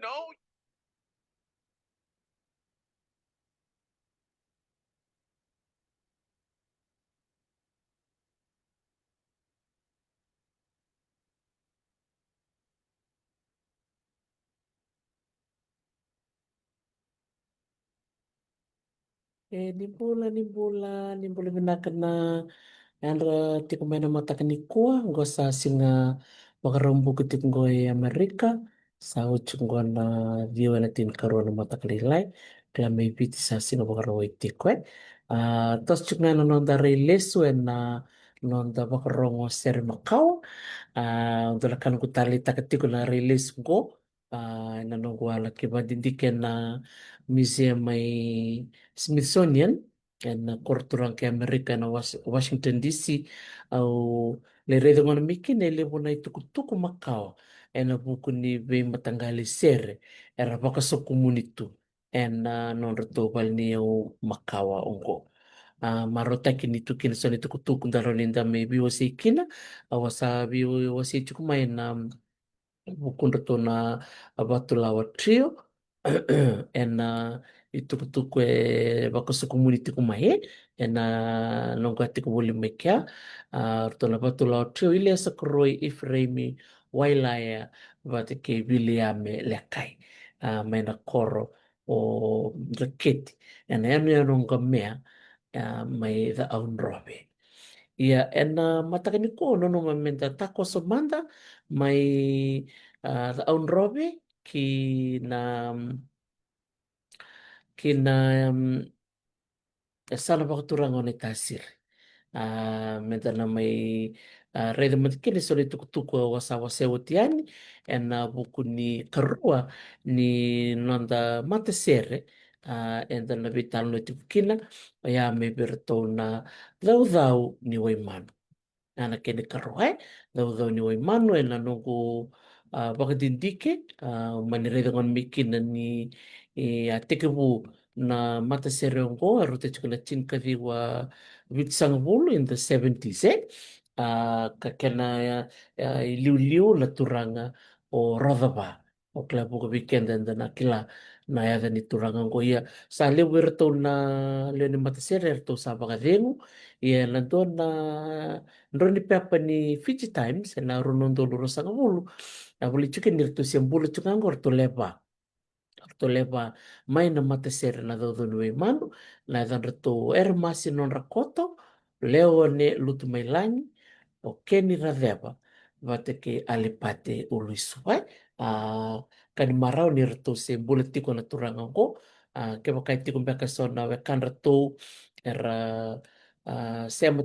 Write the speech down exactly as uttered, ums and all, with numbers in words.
know. E, ni bula, ni bula, ni bula vinaka na yadra tiko mai na mataka nikua. Qo sa siga Vakaraubuka tiko qo e Amerika. Sa oti qo na ciwa na tinikarua na mataka lailai. Kila mai Viti sa siga Vakarauwai tiko, e. A, toso tiko ga na noda rai lesu ena noda vakarogo sere makawa. A, dua na ka noqu taleitaka tiko na rai lesu qo. A, ena noqu a laki vakadidike na museum mai Smithsonian ena koro turaga kei Amerika ena Was-, Washington D C. Au lai raica gona mai kina e levu na itukutuku makawa ena vuku ni veimataqali sere era vakasokumuni tu ena nodratou valeniyau makawa oqo. A, marautaki ni tu kina so na itukutuku da rawa ni da mai veiwasei kina. Au a sa veiwasei tiko mai na vukudratou na Vatulawa Trio ena itukutuku e vakasokumuni tiko mai, e, ena noqu a tiko voli mai kea. A, ratou na Vatulawa Trio, Ilesa Koroi, Ifereimi Wailaya vata kei Viliame Lekai, a, mai na koro o Dreketi, ena yanuyanu o Qamea, a, mai Ca'audrove. Ia, ena mataka nikua, nanuma meda takoso mada mai, a, Ca'audrove ki na, ki na, um, e sa na vakaturaga o Naitasiri. A, meda na mai, a, raica mada kina eso na itukutuku au a sa wasea oti yani, ena vuku ni karua ni noda matasere, a, eda na veitalanoa tiko kina, oya mai vei iratou na Caucau ni Waimanu. A, na kena ikarua, e, Caucau ni Waimanu, ena noqu, a, vakadidike, a, mani raica gona mai kina ni, e, a tekivu na matasere oqo, e rauta tiko na tinikaciwa vitusagavulu, in the seventies, e. A, ka kena, e, e, iliuliu na turaga o Rocava. O kila vuqa vei keda eda na kila na yaca ni turaga oqo. Ia, sa levu iratou na lewe ni matasere eratou sa vakacegu. Ia, na dua na drau ni pepa ni Fiji Times ena rua na udolu ruasagavulu, a volai tiko ni ratou se bula tiko ga oqo ratou lewe va. Ratou lewe va mai na matasere na Caucau ni Waimanu, na yacadratou Eremasi Nodra Koto, Leone Lutumailagi, o Keni Raceva vata kei Alipate Uluisuvai. A, ka ni marau ni ratou se bula tiko na turaga oqo. A, kevaka e tiko beka eso na wekadratou era, a, sema